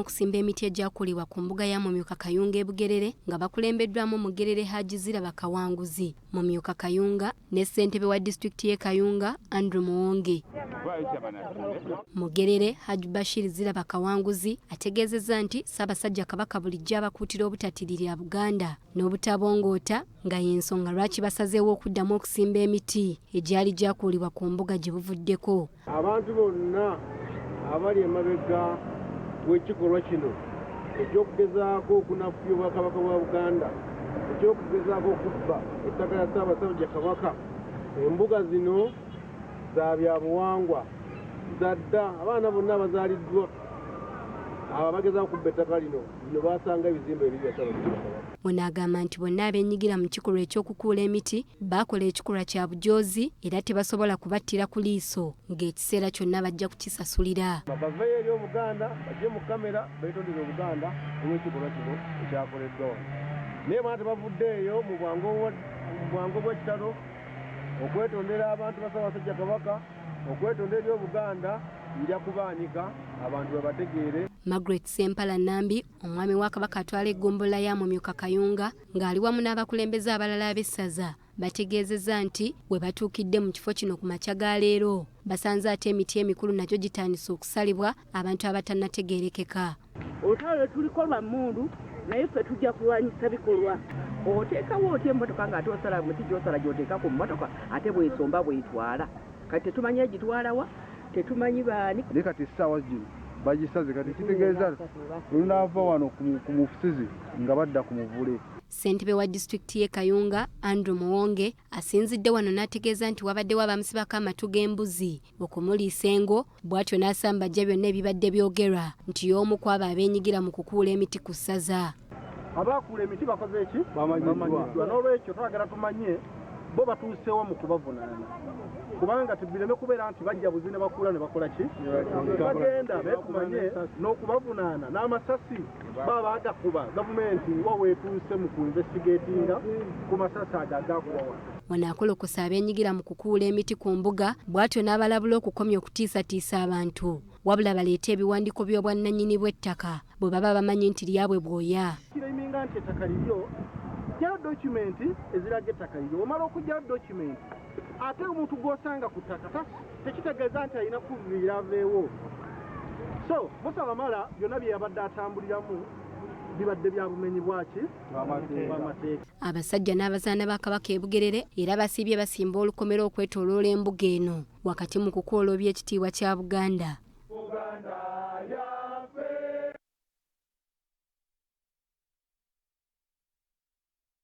Okusimba emiti egyakuulibwa ku mbuga ya Mumyuka Kayunga e Bugerere nga bakulembeddwamu Mugerere Haji Ziraba Kawanguzi, Mumyuka Kayunga ne ssentebe wa disitulikiti y'e Kayunga Andrew Muwonge. Mugerere Haji Bashir Ziraba Kawanguzi ategeezezza nti Ssaabasajja Kabaka bulijjo abakuutira obutatiririra Buganda n'obutabongoota nga y'ensonga lwaki basazeewo okuddamu okusimba emiti egyali gyakuulibwa ku mbuga gye buvuddeko. Abantu bonna abali emabega w'ekikolwa kino eky'okugezaako okunafuya Obwakabaka bwa Buganda, eky'okugezaako okubba ettaka lya Ssaabasajja Kabaka, embuga zino za byabuwangwa za dda, abaana bonna abazaaliddwa abo abagezaako okubba ettaka lino, bino basanga ebizimbe ebiri bya Ssaabasajja Kabaka. Ono agamba nti bonna abeenyigira mu kikolwa eky'okukuula emiti baakola ekikolwa kya bujoozi era tebasobola kubattira ku liiso ng'ekiseera kyonna bajja kukisasulira. Baveeyo eri Obuganda bajje mu kkamera beetondere Obuganda olw'ekikolwa kino ekyakoleddwa wano. Naye bana tebavuddeeyo mu bwangu bw'ekitalo okwetondera abantu ba Ssaabasajja Kabaka, okwetondera eri Obuganda, nja kubaanika abantu babategeere. Margaret Ssempala Nambi, omwami wa Kabaka atwala eggombolola ya Mumyuka Kayunga ng'ali wamu n'abakulembeze abalala ab'essaza bategeezezza nti we batuukidde mu kifo kino ku makya ga leero basanze ate emiti emikulu nagyo gitandise okusalibwa abantu abatannategeerekeka. Olutalo lwe tuliko lwa mmundu naye ffe tujja kulwanyisa bikolwa. Oteekawo otya emmotoka ng'ate osala muti gy'osala gy'oteeka ku mmotoka ate bw'esomba bw'etwala? Kati tetumanyi egitwala wa, tetumanyi baani. Naye kati essaawa zino bagisaze, kati kitegeeza lunaava wano ku mufusizi nga badda ku muvule. Ssentebe wa disitulikiti y'e Kayunga, Andrew Muwonge, asinzidde wano n'ategeeza nti wabaddewo abamusibako amatu g'embuzi okumuliisa engo, bw'atyo n'asambajja byonna ebibadde byogerwa nti y'omu ku abo abeenyigira mu kukuula emiti ku ssaza. Abaakuula emiti bakoze ki? Bamanyiddwa. N'olwekyo twagala tumanye bo batuuseewo mu kubavunaana, kubanga tebireme kubeera nti bajja buzi ne bakuula ne bakola ki? Bagenda naye tumanye n'okubavunaana n'amasasi baba bagakuba gavumenti wa weetuuse mu ku investigatinga ku masasi ago agakuba wano. Ono akolokosa abeenyigira mu kukuula emiti ku mbuga bw'atyo n'abalabula okukomya okutiisatiisa abantu, wabula baleete ebiwandiiko by'obwannannyini bw'ettaka bwe baba bamanyi nti lyabwe bwoya. Kiraiminga nti ettaka liryo, ggyayo dokumenti eziraga ettaka liryo. Omala okuggyayo dokumenti, ate omuntu gw'osanga ku ttaka tekitegeeza nti alina kuviira aveewo. So Musa Wamala byonna bye yabadde atambuliramu bibadde bya bumenyi bwaki? Bw'amateeka. Abasajja n'abazaana ba Kabaka e Bugerere era basiibye basimba olukomera okwetooloola embuga eno wakati mu kukwolobya ekitiibwa kya Buganda.